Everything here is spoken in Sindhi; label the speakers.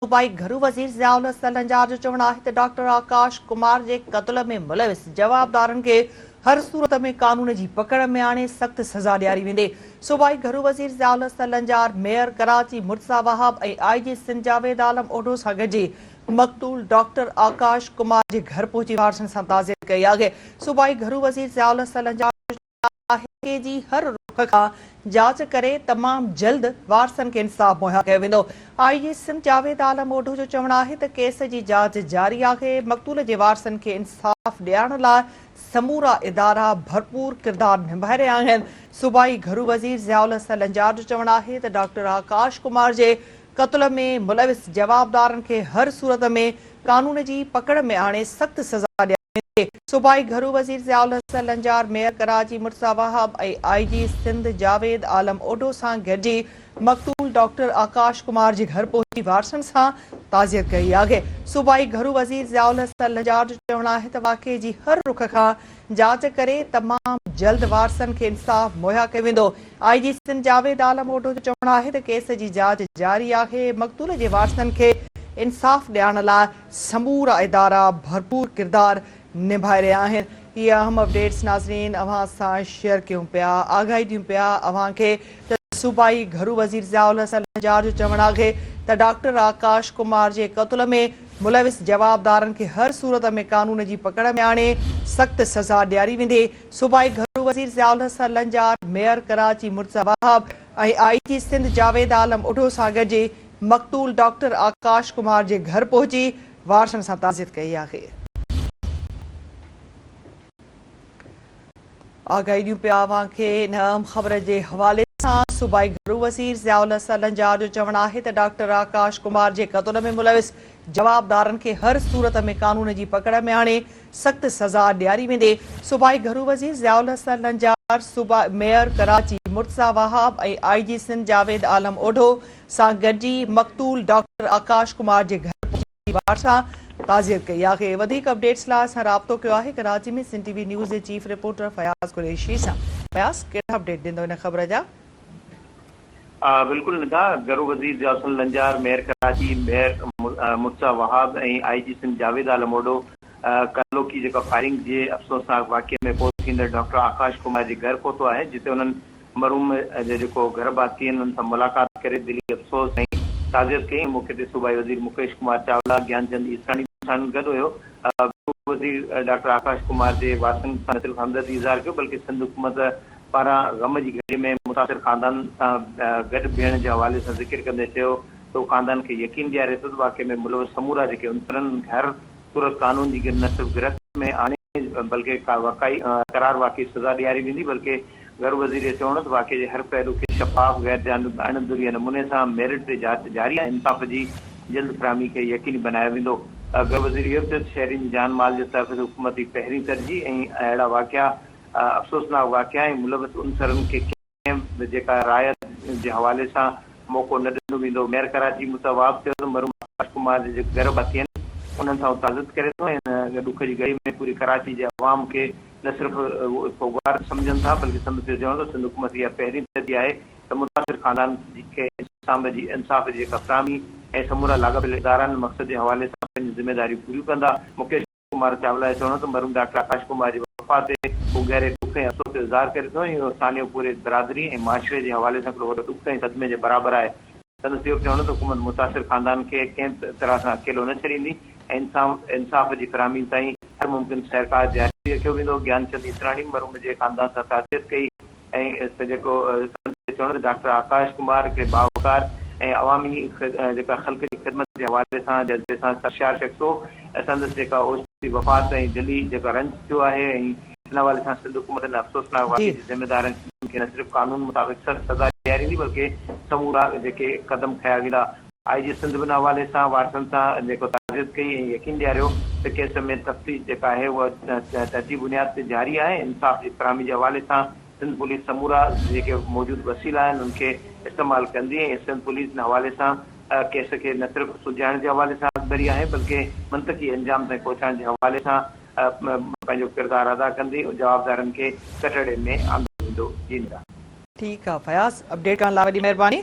Speaker 1: صوبائي گهرو وزير ضياء الحسن لنجار جو چوڻ آهي ته ڊاڪٽر آڪاش ڪمار جي قتل ۾ ملوث جوابدارن کي هر صورت ۾ قانون جي پڪڙ ۾ آڻي سخت سزا ڏياري ويندي. صوبائي گهرو وزير ضياء الحسن لنجار ميئر ڪراچي مرتضيٰ وهاب ۽ آء جي سنڌ جاويد عالم اوڍو سان گڏجي مقتول ڊاڪٽر آڪاش ڪمار جي گهر پهچي وارثن سان تعزيت ڪئي آهي. صوبائي گهرو وزير ضياء الحسن لنجار جو آهي جي هر رخ کان جاچ ڪري تمام جلد وارثن کي انصاف مهيا ڪيو ويندو. آء جي سنڌ جاويد عالم اوڍو جو چوڻ آهي ته ڪيس جي جاچ جاري آهي، مقتول جي وارثن کي انصاف ڏيارڻ لاء سمورا ادارا ڀرپور ڪردار نڀائي رهيا آهن. صوبائي گهرو وزير ضياء الحسن لنجار جو چوڻ آهي ته ڊاڪٽر آڪاش ڪمار جي قتل ۾ ملوث جوابدارن کي هر صورت ۾ قانون جي پڪڙ ۾ آڻي سخت سزا ڏياري ويندي. صوبائي گهرو وزير ضياء الحسن لنجار، ميئر ڪراچي مرتضيٰ وهاب ۽ آء جي سنڌ جاويد عالم اوڍو سان گڏجي مقتول ڊاڪٽر آڪاش ڪمار جي گهر پهچي وارثن سان تعزيت ڪئي آهي. صوبائي گهرو وزير ضياء الحسن لنجار جو چوڻ آهي ته واقعي جي هر رخ کان جاچ ڪري تمام جلد وارثن کي انصاف مهيا ڪيو ويندو. آء جي سنڌ جاويد عالم اوڍو جو چوڻ آهي ته ڪيس جي جاچ جاري آهي، مقتول جي وارثن کي انصاف ڏيارڻ لاء سمورا ادارا ڀرپور ڪردار نڀائي رهيا آهن. هي اهم اپڊيٽس ناظرين اوهان سان شيئر ڪيون پيا، آگاهي ڏيون پيا اوهان کي ته صوبائي گهرو وزير ضياء الحسن لنجار جو چوڻ آهي ته ڊاڪٽر آڪاش ڪمار جي قتل ۾ ملوث جوابدارن کي هر صورت ۾ قانون جي پڪڙ ۾ آڻي سخت سزا ڏياري ويندي. صوبائي گهرو وزير ضياء الحسن لنجار، ميئر ڪراچي مرتضيٰ وهاب ۽ آء جي سنڌ جاويد عالم اوڍو سان گڏجي مقتول ڊاڪٽر آڪاش ڪمار جي گهر پهچي وارثن سان تعزيت ڪئي آهي. آگاهي ڏيون پيا اوهان کي ان اهم خبر جي حوالي سان صوبائي گهرو وزير ضياء الحسن لنجار جو چوڻ آهي ته ڊاڪٽر آڪاش ڪمار جي قتل ۾ ملوث جوابدارن کي هر صورت ۾ قانون جي پڪڙ ۾ آڻي سخت سزا ڏياري ويندي. صوبائي گهرو وزير ضياء الحسن لنجار، صوبائي ميئر ڪراچي مرتضيٰ وهاب ۽ آء جي سنڌ جاويد عالم اوڍو سان گڏجي مقتول ڊاڪٽر آڪاش ڪمار جي گهر پهچي وارثان تعزيت ڪئي آهي. وڌيڪ اپڊيٽس لاء اسان رابطو ڪيو آهي ڪراچي ۾ سنڌ ٽي وي نيوز جي چيف رپورٽر فياض قريشي سان. فياض ڪهڙا اپڊيٽ ڏيندو ان خبر جا؟
Speaker 2: بلڪل ندا، گهرو وزير ضياء حسن لنجار، ميئر ڪراچي ميئر مرتضيٰ وهاب ۽ آء جي سنڌ جاويد عالم اوڍو ڪالهوڪي جيڪا فائرنگ جي افسوسناڪ واقعي ۾ فوت ٿيندڙ ڊاڪٽر آڪاش ڪمار جي گهر پهتو آهي جتي انهن مرحوم جي جيڪو گهر ڀاتي آهن انهن سان ملاقات ڪري دلي افسوس ۽ تعزيت ڪئي ان موقعي تي صوبائي وزير مڪيش ڪمار چاولا، گيان چند عيساڻي به ساڻن گڏ هيو. گهرو وزير ڊاڪٽر آڪاش ڪمار جي وارثن سان نه صرف همدردي اظهار ڪيو بلڪه سنڌ حڪومت پاران غم جي گهڙي ۾ متاثر خاندان سان گڏ بيهڻ جي حوالي سان ذڪر ڪندي چيو ته هو خاندان کي يقين ڏياري ٿو ته واقعي ۾ ملوث سمورا جيڪي عنصرن کي هر صورت قانون جي نه صرف گرفت ۾ آڻي بلڪه قرار واقعي سزا ڏياري ويندي بلڪه گهرو وزير جو چوڻ هو ته واقعي جي هر پهلو کي شفاف غير جانب اڻ ڌريي نموني سان ميرٽ تي جاچ جاري آهي انصاف جي جلد فراهمي کي يقيني بنايو ويندو گهرو وزير اهو به چيو ته شهرين جي جان مال جو تحفظ حڪومت جي پهرين ترجيح ۽ اهڙا واقعا افسوسناڪ واقعا ۽ ملوث عنصرن کي ڪنهن به جيڪا رعايت جي حوالي سان موقعو نه ڏنو ويندو. ميئر ڪراچي متواب چيو ته مرحوم آڪاش ڪمار جي جيڪي گهر ڀاتي آهن انهن سان هو تعزيت ڪري ٿو ۽ ان ڏک جي گهڙي ۾ پوري ڪراچي جي عوام کي نه صرف سوڳوار سمجهن ٿا بلڪه سندس اهو چوڻ ته سنڌ حڪومت جي اها پهرين ترجيح آهي ته متاثر خاندان کي انصاف جي جيڪا فراهمي ۽ سمورا لاڳاپيل ادارا ان مقصد جي حوالي سان پنهنجون ذميواريون پوريون ڪندا. مڪيش ڪمار چاولا جو چوڻ هو ته مرحوم ڊاڪٽر آڪاش ڪمار جي وفات تي هو گهري ڏک ۽ افسوس جو اظهار ڪري ٿو ۽ اهو سانحو پوري برادري ۽ معاشري جي حوالي سان هڪڙو وڏو ڏک ۽ صدمي جي برابر آهي. سندس اهو به چوڻ هو ته حڪومت متاثر خاندان کي ڪنهن به طرح سان اڪيلو نه ڇڏيندي ۽ انصاف جي فراهمي تائين هر ممڪن سهڪار جاري رکيو ويندو. گيان چند عيسراڻي مرحوم جي خاندان سان تعزيت ڪئي. ۽ جيڪو سندس چوڻ ته ڊاڪٽر آڪاش ڪمار هڪڙي باوقار ۽ عوامي جيڪا خلق جي خدمت جي حوالي سان جذبي سان سرشار شخص هو ۽ سندس جيڪا اوچتي وفات ۽ دلي جيڪا رنج ٿيو آهي ۽ ان حوالي سان سنڌ حڪومت ان افسوسناڪ واقعي جي ذميدارن کي نه صرف قانون مطابق سخت سزا ڏياريندي بلڪه سمورا جيڪي قدم کنيا ويندا. آء جي سنڌ به ان حوالي سان وارثن سان جيڪو تعزيت ڪئي ۽ يقين ڏياريو ته ڪيس ۾ تفتيش جيڪا آهي اها ترجيح بنياد تي جاري آهي، انصاف جي فراهمي جي حوالي سان سنڌ پوليس سمورا جيڪي موجود وسيلا آهن انهن کي استعمال ڪندي ۽ سنڌ پوليس ان حوالي سان ڪيس کي نه صرف سلجهائڻ جي حوالي سان اڳڀري آهي بلڪه منطقي انجام تائين پهچائڻ جي حوالي سان پنهنجو ڪردار ادا ڪندي جوابدارن کي ڪٽهڙي ۾ آندو ويندو. جي ندا.
Speaker 1: ٺيڪ آ فياض اپڊيٽ ڪرڻ لاء وڏي مهرباني.